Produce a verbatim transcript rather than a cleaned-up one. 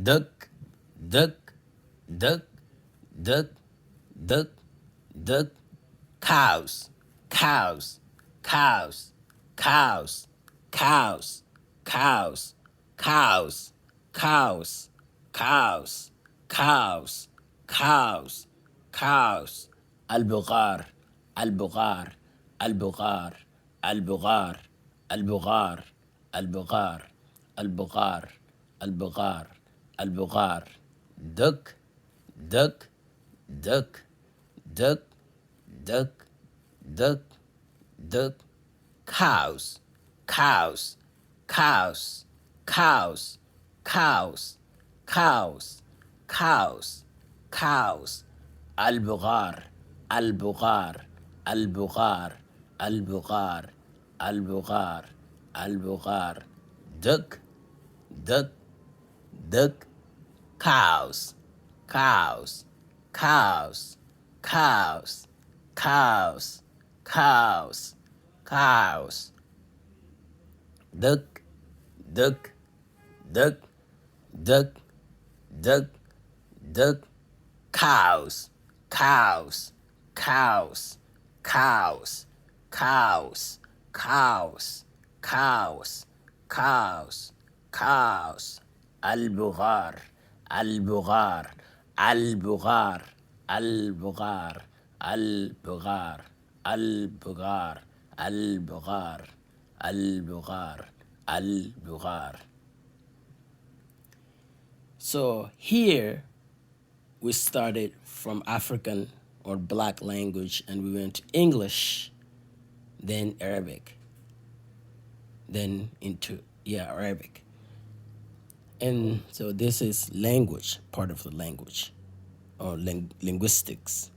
Duck, duck, duck, duck, duck, duck. Cows, cows, cows, cows, cows, cows, cows, cows, cows, cows, cows, cows. البغار، البغار، البغار، البغار، البغار، البغار، البغار، البغار، البغار. Duck, duck, duck, duck, duck, duck, duck. Cows, cows, cows, cows, cows, cows, cows, cows. البغار، البغار، البغار، البغار، البغار، البغار. Duck, duck, duck. Cows, cows, cows, cows, cows, cows, cows. Duck, duck, duck, duck, duck, duck. Cows, cows, cows, cows, cows, cows, cows, cows, cows, cows. البغار، البغار، البغار، البغار، البغار، البغار، البغار، البغار، البغار. So here we started from African or black language and we went to English, then Arabic, then into, yeah, Arabic. And so this is language, part of the language, or ling- linguistics.